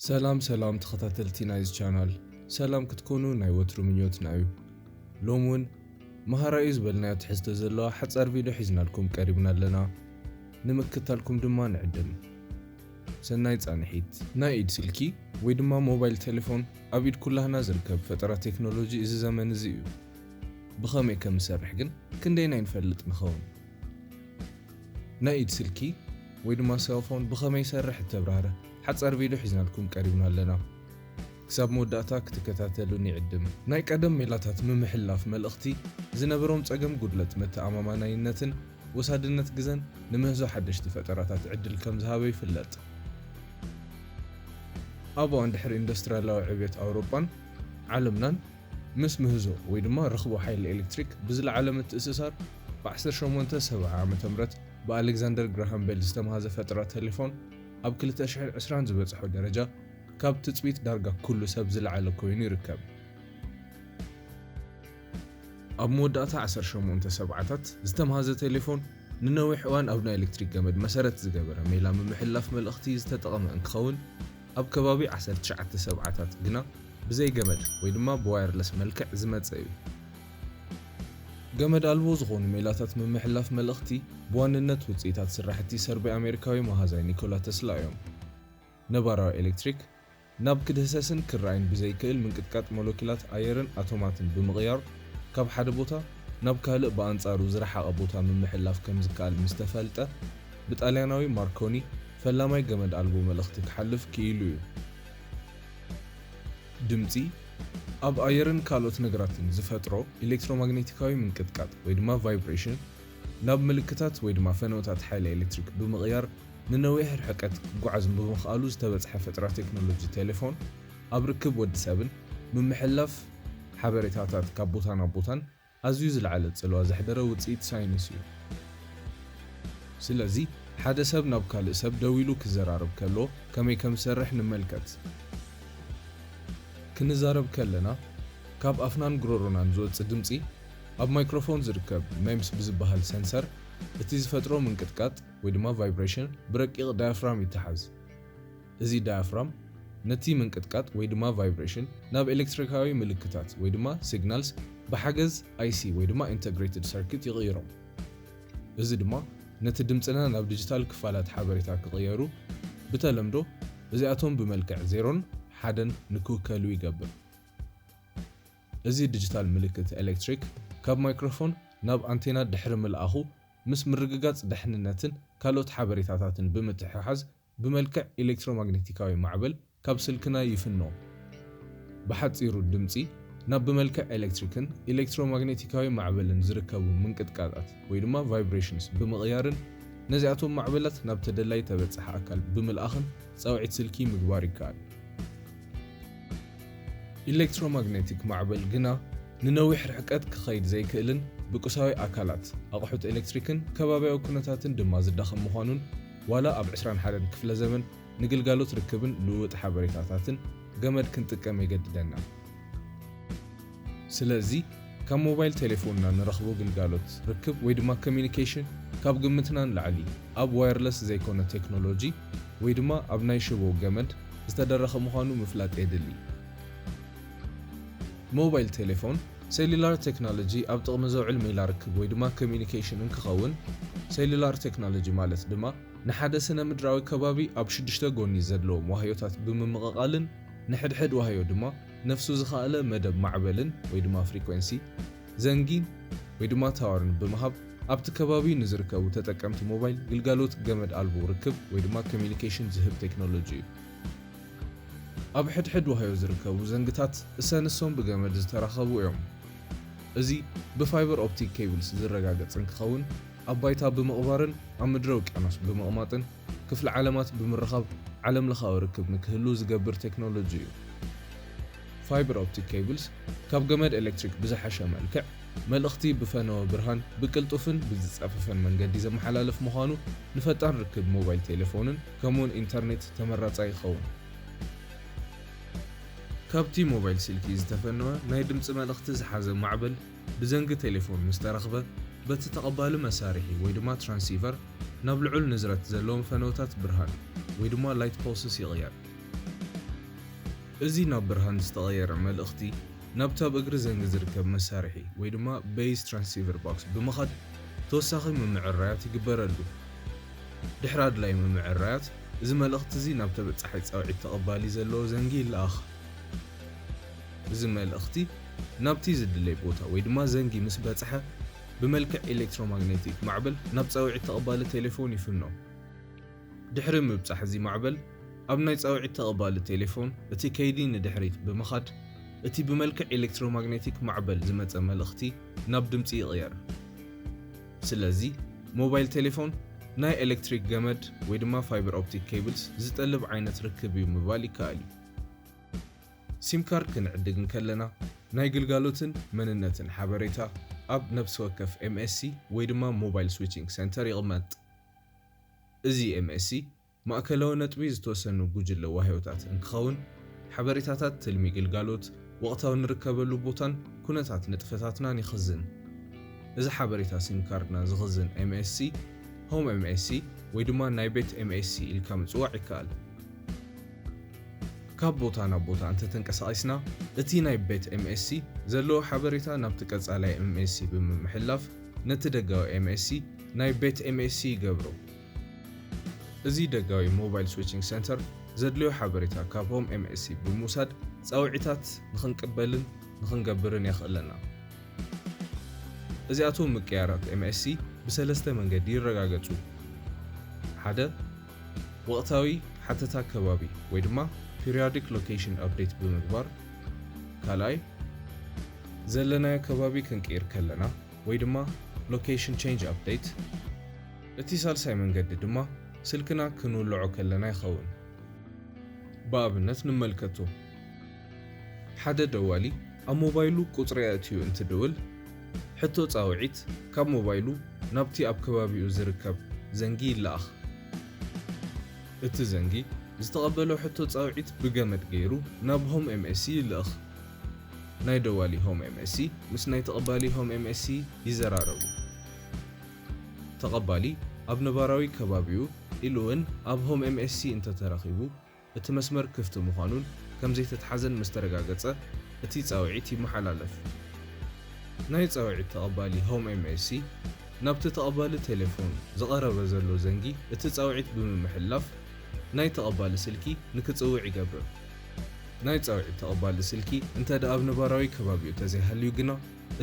ሰላም ሰላም ተኸታተልቲ ናይዚ ቻናል፣ ሰላም ክትኮኑ ናይ ወትሩ ምኞትና እዩ። ሎም እውን መሃራይ እዩ ዝበልናዮ ትሕዝቶ ዘለዋ ሓጻር ቪድዮ ሒዝናልኩም ቀሪብና ኣለና። ንምክታልኩም ድማ ንዕድም። ሰናይ ጻንሒት። ናይ ኢድ ስልኪ ወይ ድማ ሞባይል ቴሌፎን ኣብ ኢድ ኩላህና ዝርከብ ፈጠራ ቴክኖሎጂ እዚ ዘመን እዚ እዩ። ብኸመይ ከም ዝሰርሕ ግን ክንደየናይ ንፈልጥ ንኸውን? ናይ ኢድ ስልኪ ወይ ድማ ሴልፎን ብኸመይ ይሰርሕ እተብራህርህ ሓጻር ቪድዮ ሒዝናልኩም ቀሪብና ኣለና። ክሳብ መወዳእታ ክትከታተሉን ይዕድም። ናይ ቀደም ሜላታት ምምሕልላፍ መልእኽቲ ዝነበሮም ጸገም ጉድለት መተኣማማናይነትን ወሳድነት ግዘን ንምህዞ ሓደሽቲ ፈጠራታት ዕድል ከም ዝሃበ ይፍለጥ። ኣብ እዋን ድሕሪ ኢንዱስትርያላዊ ዕብየት ኣውሮጳን ዓለምናን ምስ ምህዞ ወይ ድማ ርኽቦ ሓይሊ ኤሌክትሪክ ብዝለዓለ ምትእስሳር፣ ብ ዓሰርተ ሸሞንተ ሰብዓ ዓመተ ምህረት ብኣሌክዛንደር ግራሃም ቤል ዝተምሃዘ ፈጠራ ቴሌፎን ኣብ ክልተ ሽሕን ዕስራን ዝበጽሖ ደረጃ ካብ ትጽቢት ዳርጋ ኩሉ ሰብ ዝለዓለ ኮይኑ ይርከብ። ኣብ መወዳእታ ዓሰርተ ሸሞንተ ሰብዓታት ዝተምሃዘ ቴሌፎን ንነዊሕ እዋን ኣብ ናይ ኤሌክትሪክ ገመድ መሰረት ዝገበረ ሜላ ምምሕልላፍ መልእኽቲ ዝተጠቐመ እንትኸውን፣ ኣብ ከባቢ ዓሰርተ ትሽዓተ ሰብዓታት ግና ብዘይ ገመድ ወይ ድማ ብዋየርለስ መልክዕ ዝመጸ እዩ። ገመድ ኣልቦ ዝኾኑ ሜላታት ምምሕልላፍ መልእኽቲ ብዋንነት ውጽኢታት ስራሕቲ ሰርቢ ኣሜሪካዊ መሃዛይ ኒኮላ ተስላ እዮም። ነባራዊ ኤሌክትሪክ ናብ ክድህሰስን ክረኣይን ብዘይክእል ምንቅጥቃጥ ሞለኪላት ኣየርን ኣቶማትን ብምቕያር፣ ካብ ሓደ ቦታ ናብ ካልእ ብኣንጻሩ ዝረሓቐ ቦታ ምምሕልላፍ ከም ዝከኣል ምስ ተፈልጠ፣ ብጣልያናዊ ማርኮኒ ፈላማይ ገመድ ኣልቦ መልእኽቲ ክሓልፍ ክኢሉ እዩ። ድምጺ፣ ኣብ ኣየርን ካልኦት ነገራትን ዝፈጥሮ ኤሌክትሮማግኔቲካዊ ምንቅጥቃጥ ወይ ድማ ቫይብሬሽን ናብ ምልክታት ወይ ድማ ፈነወታት ሓይሊ ኤሌክትሪክ ብምቕያር ንነዊሕ ርሕቀት ክጓዓዝ ብምኽኣሉ ዝተበጽሐ ፈጠራ ቴክኖሎጂ ቴሌፎን ኣብ ርክብ ወዲ ሰብን ምምሕልላፍ ሓበሬታታት ካብ ቦታ ናብ ቦታን ኣዝዩ ዝለዓለ ጽልዋ ዘሕደረ ውጽኢት ሳይንስ እዩ። ስለዚ ሓደ ሰብ ናብ ካልእ ሰብ ደዊሉ ክዘራረብ ከሎ ከመይ ከም ዝሰርሕ ንመልከት። ክንዛረብ ከለና ካብ ኣፍናን ጉሮሮናን ዝወጽእ ድምጺ ኣብ ማይክሮፎን ዝርከብ ሜምስ ብዝበሃል ሰንሰር እቲ ዝፈጥሮ ምንቅጥቃጥ ወይ ድማ ቫይብሬሽን ብረቂቕ ዳያፍራም ይተሓዝ። እዚ ዳያፍራም ነቲ ምንቅጥቃጥ ወይ ድማ ቫይብሬሽን ናብ ኤሌክትሪካዊ ምልክታት ወይ ድማ ሲግናልስ ብሓገዝ ኣይሲ ወይ ድማ ኢንተግሬትድ ሰርኪት ይቕይሮም። እዚ ድማ ነቲ ድምጽና ናብ ዲጂታል ክፋላት ሓበሬታ ክቕየሩ፣ ብተለምዶ እዚኣቶም ብመልክዕ ዜሮን ሓደን ንክውከሉ ይገብር። እዚ ዲጂታል ምልክት ኤሌክትሪክ ካብ ማይክሮፎን ናብ ኣንቴና ድሕሪ ምልኣኹ፣ ምስ ምርግጋጽ ድሕንነትን ካልኦት ሓበሬታታትን ብምትሕሓዝ፣ ብመልክዕ ኤሌክትሮማግኔቲካዊ ማዕበል ካብ ስልክና ይፍኖ። ብሓጺሩ ድምጺ ናብ ብመልክዕ ኤሌክትሪክን ኤሌክትሮማግኔቲካዊ ማዕበልን ዝርከቡ ምንቅጥቃጣት ወይ ድማ ቫይብሬሽንስ ብምቕያርን ነዚኣቶም ማዕበላት ናብ ተደላይ ተበጻሒ ኣካል ብምልኣኽን ጻውዒት ስልኪ ምግባር ይከኣል። ኤሌክትሮማግኔቲክ ማዕበል ግና ንነዊሕ ርሕቀት ክኸይድ ዘይክእልን ብቁሳዊ ኣካላት፣ ኣቑሑት ኤሌክትሪክን ከባብያዊ ኩነታትን ድማ ዝዳኸም ምዃኑን ዋላ ኣብ ዕስራን ሓደን ክፍለ ዘመን ንግልጋሎት ርክብን ልውውጥ ሓበሬታታትን ገመድ ክንጥቀም የገድደና። ስለዚ ካብ ሞባይል ቴሌፎንና ንረኽቦ ግልጋሎት ርክብ ወይ ድማ ኮሚኒኬሽን ካብ ግምትና ንላዕሊ ኣብ ዋየርለስ ዘይኮነ ቴክኖሎጂ ወይ ድማ ኣብ ናይ ሽቦ ገመድ ዝተደረኸ ምዃኑ ምፍላጥ የድሊ። ሞባይል ቴሌፎን ሴሉላር ቴክኖሎጂ ኣብ ጥቕሚ ዘውዕል ሜላ ርክብ ወይ ድማ ኮሚኒኬሽን እንክኸውን፣ ሴሉላር ቴክኖሎጂ ማለት ድማ ንሓደ ስነ ምድራዊ ከባቢ ኣብ ሽዱሽተ ጎኒ ዘለዎም ዋህዮታት ብምምቕቓልን ንሕድሕድ ዋህዮ ድማ ነፍሱ ዝኸኣለ መደብ ማዕበልን ወይ ድማ ፍሪኮንሲ ዘንጊን ወይ ድማ ታወርን ብምሃብ ኣብቲ ከባቢ ንዝርከቡ ተጠቀምቲ ሞባይል ግልጋሎት ገመድ ኣልቦ ርክብ ወይ ድማ ኮሚኒኬሽን ዝህብ ቴክኖሎጂ እዩ። ኣብ ሕድሕድ ዋህዮ ዝርከቡ ዘንግታት እሰንሶም ብገመድ ዝተራኸቡ እዮም። እዚ ብፋይበር ኦፕቲክ ኬብልስ ዝረጋገጽ እንክኸውን ኣብ ባይታ ብምቕባርን ኣብ ምድረ ውቅያኖስ ብምቕማጥን ክፍለ ዓለማት ብምርኻብ ዓለም ለኻዊ ርክብ ንክህሉ ዝገብር ቴክኖሎጂ እዩ። ፋይበር ኦፕቲክ ኬብልስ ካብ ገመድ ኤሌክትሪክ ብዝሓሸ መልክዕ መልእኽቲ ብፈነወ ብርሃን ብቅልጡፍን ብዝጸፈፈን መንገዲ ዘመሓላልፍ ምዃኑ ንፈጣን ርክብ ሞባይል ቴሌፎንን ከምኡውን ኢንተርኔት ተመራጻይ ይኸውን። ካብቲ ሞባይል ስልኪ ዝተፈነወ ናይ ድምጺ መልእኽቲ ዝሓዘ ማዕበል ብዘንጊ ቴሌፎን ምስ ተረኽበ፣ በቲ ተቐባሊ መሳርሒ ወይ ድማ ትራንሲቨር ናብ ልዑል ንዝረት ዘለዎም ፈነወታት ብርሃን ወይ ድማ ላይት ፖልስስ ይቕየር። እዚ ናብ ብርሃን ዝተቐየረ መልእኽቲ ናብቲ ኣብ እግሪ ዘንጊ ዝርከብ መሳርሒ ወይ ድማ base transceiver box ብምኻድ ተወሳኺ ምምዕራያት ይግበረሉ። ድሕሪ ኣድላዪ ምምዕራያት፣ እዚ መልእኽቲ እዚ ናብ ተበጻሒ ጻውዒት ተቐባሊ ዘለዎ ዘንጊ ይለኣኽ። እዚ መልእኽቲ ናብቲ ዝድለይ ቦታ ወይ ድማ ዘንጊ ምስ በጽሐ፣ ብመልክዕ ኤሌክትሮማግኔቲክ ማዕበል ናብ ጻውዒት ተቐባሊ ቴሌፎን ይፍኖ። ድሕሪ ምብጻሕ እዚ ማዕበል፣ ኣብ ናይ ጻውዒት ተቐባሊ ቴሌፎን እቲ ከይዲ ንድሕሪት ብምኻድ፣ እቲ ብመልክዕ ኤሌክትሮማግኔቲክ ማዕበል ዝመጸ መልእኽቲ ናብ ድምጺ ይቕየር። ስለዚ፣ ሞባይል ቴሌፎን ናይ ኤሌክትሪክ ገመድ ወይ ድማ ፋይበር ኦፕቲክ ኬብልስ ዝጠልብ ዓይነት ርክብ እዩ ምባል ይከኣል እዩ። ሲም ካርድ ክንዕድግ እንከለና፣ ናይ ግልጋሎትን መንነትን ሓበሬታ ኣብ ነፍሲ ወከፍ ኤምኤስሲ ወይ ድማ ሞባይል ስዊቺንግ ሴንተር ይቕመጥ። እዚ ኤምኤስሲ ማእከላዊ ነጥቢ ዝተወሰኑ ጉጅለ ዋህዮታት እንክኸውን፣ ሓበሬታታት ትልሚ ግልጋሎት፣ ወቕታዊ ንርከበሉ ቦታን ኩነታት ንጥፈታትናን ይኽዝን። እዚ ሓበሬታ ሲም ካርድና ዝኽዝን ኤምኤስሲ፣ ሆም ኤምኤስሲ ወይ ድማ ናይ ቤት ኤምኤስሲ ኢልካ ምጽዋዕ ይከኣል። ካብ ቦታ ናብ ቦታ እንተተንቀሳቒስና፣ እቲ ናይ ቤት ኤምኤስሲ ዘለዎ ሓበሬታ ናብቲ ቀጻላይ ኤምኤስሲ ብምምሕልላፍ፣ ነቲ ደጋዊ ኤምኤስሲ ናይ ቤት ኤምኤስሲ ይገብሮ። እዚ ደጋዊ ሞባይል ስዊቺንግ ሴንተር ዘድልዮ ሓበሬታ ካብ ሆም ኤምኤስሲ ብምውሳድ ጻውዒታት ንኽንቅበልን ንኽንገብርን የኽእለና። እዚኣቶም ምቅያራት ኤምኤስሲ ብሰለስተ መንገዲ ይረጋገጹ። ሓደ፣ ወቕታዊ ሓተታ ከባቢ ወይ ድማ periodic location update ብምግባር። ካልኣይ፣ ዘለናዮ ከባቢ ክንቅይር ከለና ወይ ድማ location change update። እቲ ሳልሳይ መንገዲ ድማ ስልክና ክንውልዖ ከለና ይኸውን። ብኣብነት ንመልከቶ። ሓደ ደዋሊ ኣብ ሞባይሉ ቁጽሪ ኣእትዩ እንትድውል፣ ሕቶ ጻውዒት ካብ ሞባይሉ ናብቲ ኣብ ከባቢኡ ዝርከብ ዘንጊ ይለኣኽ። እቲ ዘንጊ ዝተቐበሎ ሕቶ ጻውዒት ብገመድ ገይሩ ናብ ሆም ኤምኤስሲ ይልእኽ። ናይ ደዋሊ ሆም ኤምኤስሲ ምስ ናይ ተቐባሊ ሆም ኤምኤስሲ ይዘራረቡ። ተቐባሊ ኣብ ነባራዊ ከባቢኡ ኢሉ እውን ኣብ ሆም ኤምኤስሲ እንተተረኺቡ፣ እቲ መስመር ክፍቲ ምዃኑን ከም ዘይተትሓዘን ምስ ተረጋገጸ፣ እቲ ጻውዒት ይመሓላለፍ። ናይ ጻውዒት ተቐባሊ ሆም ኤምኤስሲ ናብቲ ተቐባሊ ቴሌፎን ዝቐረበ ዘሎ ዘንጊ እቲ ጻውዒት ብምምሕልላፍ፣ ናይ ተቐባሊ ስልኪ ንክጽውዕ ይገብር። ናይ ጻውዒት ተቐባሊ ስልኪ እንተ ደኣ ኣብ ነባራዊ ከባቢኡ ተዘይሃልዩ ግና፣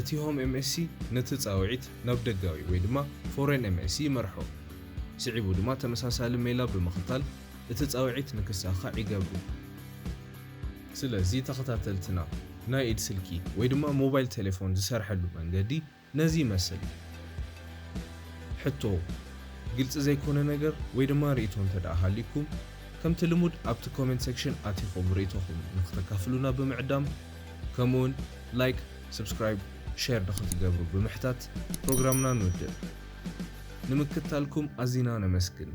እቲ ሆም ኤምኤስሲ ነቲ ጻውዒት ናብ ደጋዊ ወይ ድማ ፎሬን ኤምኤስሲ ይመርሖ። ስዒቡ ድማ ተመሳሳሊ ሜላ ብምኽታል እቲ ጻውዒት ንክሳኻዕ ይገብሩ። ስለዚ ተኸታተልትና፣ ናይ ኢድ ስልኪ ወይ ድማ ሞባይል ቴሌፎን ዝሰርሐሉ መንገዲ ነዚ ይመስል። ሕቶ፣ ግልጺ ዘይኮነ ነገር ወይ ድማ ርእይቶ እንተ ደኣ ሃልዩኩም፣ ከምቲ ልሙድ ኣብቲ ኮሜንት ሴክሽን ኣቲኹም ርእይቶኹም ንክተካፍሉና ብምዕዳም፣ ከምኡውን ላይክ፣ ሰብስክራይብ፣ ሼር ንክትገብሩ ብምሕታት ፕሮግራምና ንውድእ። ንምክትታልኩም ኣዚና ነመስግን።